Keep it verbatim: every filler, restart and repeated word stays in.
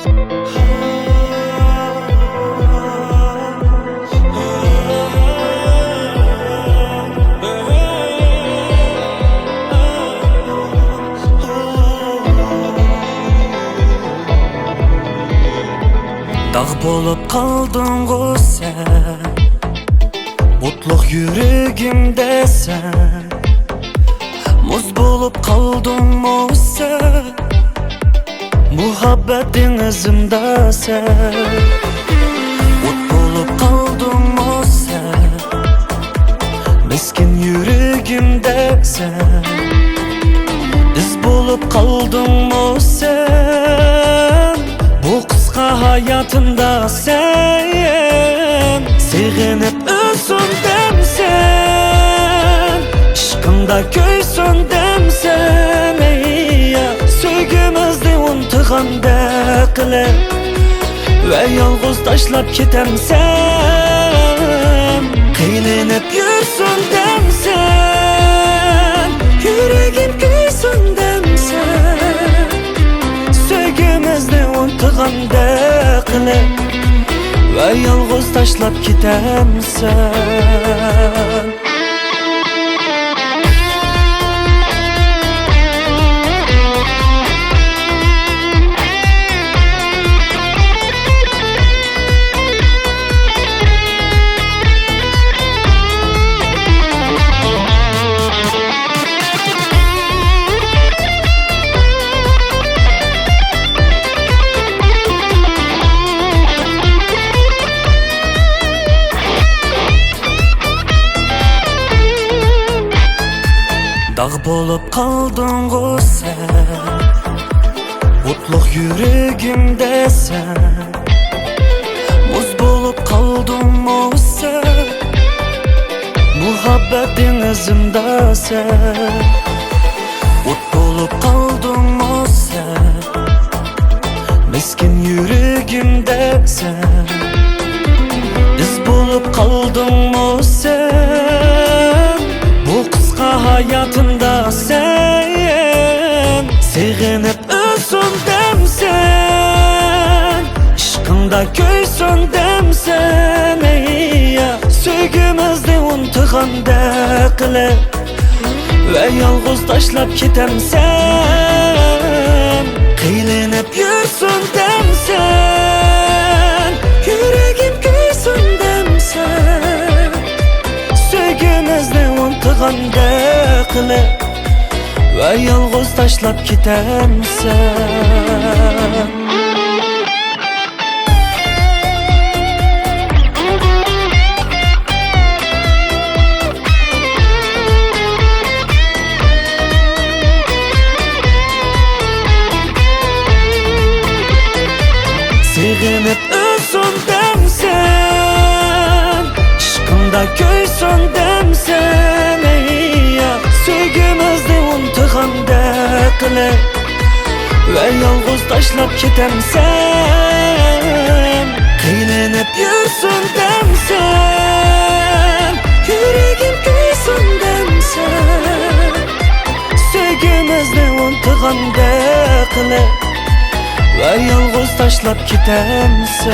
داغ بولۇپ قالدىڭغۇ سەن، ئوتلۇق يۈرىكىمدە سەن. مۇز بولۇپ قالدىڭمۇ سەن، مۇھەببەت دېڭىزىمدا سەن. ئوت بولۇپ قالدىڭمۇ سەن، مىسكىن يۈرىكىمدە سەن. ئىز بولۇپ قالدىڭمۇ سەن، بۇ قىسقا ھاياتىمدا سەن. سېغىنىپ ئۆلسۇن دەمسەن، ئىشقىڭدا كۆيسۇن دەمسەن، ئەي يا. سۆيگۈمىزنى ئۇنتۇغاندەك قىلىپ ۋە يالغۇز تاشلاپ كېتەمسەن؟ قىينىلىپ يۈرسۇن دەمسەن، يۈرىكىم كۆيسۇن دەمسەن؟ سۆيگۈمىزنى ئۇنتۇغاندەك قىلىپ ۋە يالغۇز تاشلاپ كېتەمسەن؟ داغ بولۇپ قالدىڭغۇ سەن، ئوتلۇق يۈرىكىمدە سەن. مۇز بولۇپ قالدىڭمۇ سەن، مۇھەببەت دېڭىزىمدا سەن. ئوت بولۇپ قالدىڭمۇ سەن، مىسكىن يۈرىكىمدە سەن. ئىز بولۇپ قالدىڭمۇ سەن، بۇ قىسقا ھاياتىمدا سەن؟ سېغىنىپ ئۆلسۇن دەمسەن، ئىشقىڭدا كۆيسۇن دەمسەن، ئەي يا. سۆيگۈمىزنى ئۇنتۇغاندەك قىلىپ ۋە يالغۇز تاشلاپ كېتەمسەن؟ قىينىلىپ يۈرسۇن دەمسەن، يۈرىكىم كۆيسۇن دەمسەن؟ سۆيگۈمىزنى ئۇنتۇغاندەك قىلىپ ۋە يالغۇز تاشلاپ كېتەمسەن؟ سېغىنىپ ئۆلسۇن دەمسەن، ئىشقىڭدا كۆيسۇن دەمسەن، ئەي يا. سۆيگۈمىزنى ئۇنتۇغاندەك قىلىپ ۋە يالغۇز تاشلاپ كېتەمسەن؟ قىينىلىپ يۈرسۇن دەمسەن، يۈرىكىم كۆيسۇن دەمسەن؟ سۆيگۈمىزنى ئۇنتۇغاندەك قىلىپ ۋە يالغۇز تاشلاپ كېتەمسەن؟